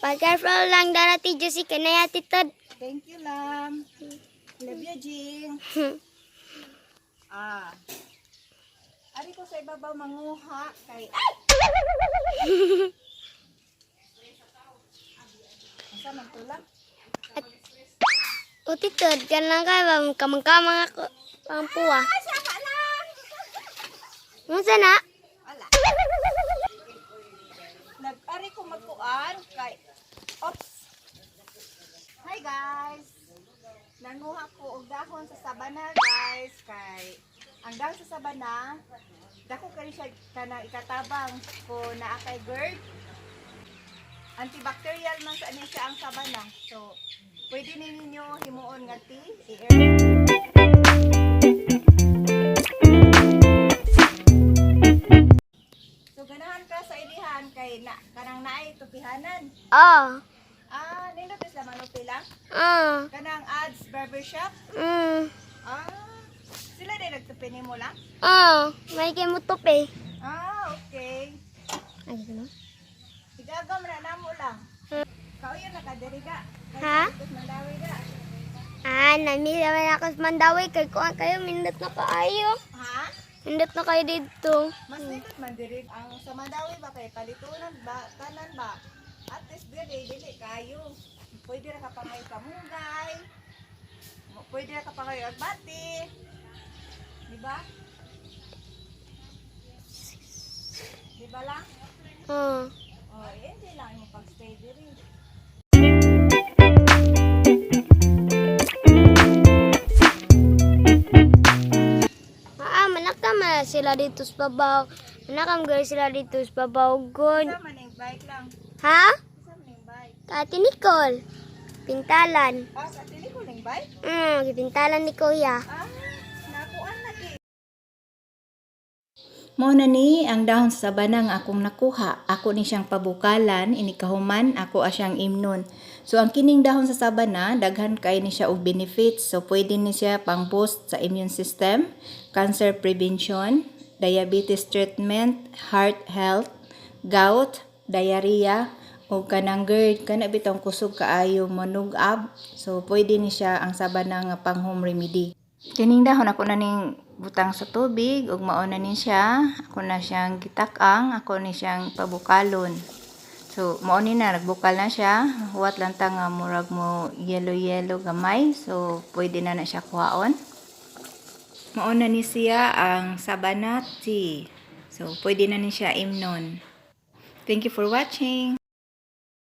Pa-careful lang dara ti Josie kanaya titod. Thank you, Lam. Love you, Jing. Ah. Ari ko sa ibabaw manguha kay ay! Asa man to lang? O titod, kanang kay ba kamang-kamang ako ang puwa. Ay, sama lang. Unsa na? Wala. Nag-ari ko magkuan kay Ops. Hi guys. Nanguha ko og dahon sa sabana, guys, kay ang dahon sa sabana dako kay siya kanang ikatabang ko naa kay GERD. Antibacterial man sa ani siya ang sabana. So, pwede ni ninyo himuon nga tea. So ganahan ka sa ilihan kay na kanang naay tupihanan. Oh. Ah, nindot is laman lang. Ah. Kanang ads barbershop. Ah, sila din nagtupi nimo lang. Oh, may kay mo tupi. Ah, okay. Ay, mo. Igagam na namo lang. Kauyon na ka diri ga. Kay Ha? sa Mandawi ga. Ah, nami naman ako sa Mandawi kay kuan kayo mindot na kaayo. Ha? Mindot na kayo dito. Mas nindot man diri ang sa Mandawi ba kay palitunan ba tanan ba? At least diri dili kayo. Pwede ra ka pangay kamunggay. Pwede ra ka pangay agbati. Di ba? Di ba lang? Oh. Oh, hindi lang yung pag-stay diri. Ah, manakam na sila dito sa babaw. Manakam gay sila dito sa babaw. God. Sa maning bike lang. Ha? Sa maning bike. Kati Nicole. Pintalan. Ah, sa tili ko ning bike? Gipintalan ni Kuya. Ah, nakuan na ki. Mao na ni ang dahon sa sabana nga akong nakuha. Ako ni siyang pabukalan, inikahuman, ako siyang imnon. So ang kining dahon sa sabana, daghan kay ni siya og benefits. So pwede ni siya pang boost sa immune system, cancer prevention, diabetes treatment, heart health, gout, diarrhea, o kanang GERD, kana bitong kusog kaayo manugab. So pwede ni siya ang sabana nga pang home remedy. Kining dahon ako na ning butang sa tubig ug mao na ni siya. Ako na siyang gitak-ang, ako ni siyang pabukalon. So mao ni na nagbukal na siya. Huwat lang ta nga murag mo yellow yellow gamay. So pwede na na siya kuhaon. Mao na ni siya ang sabana tea. So pwede na ni siya imnon. Thank you for watching.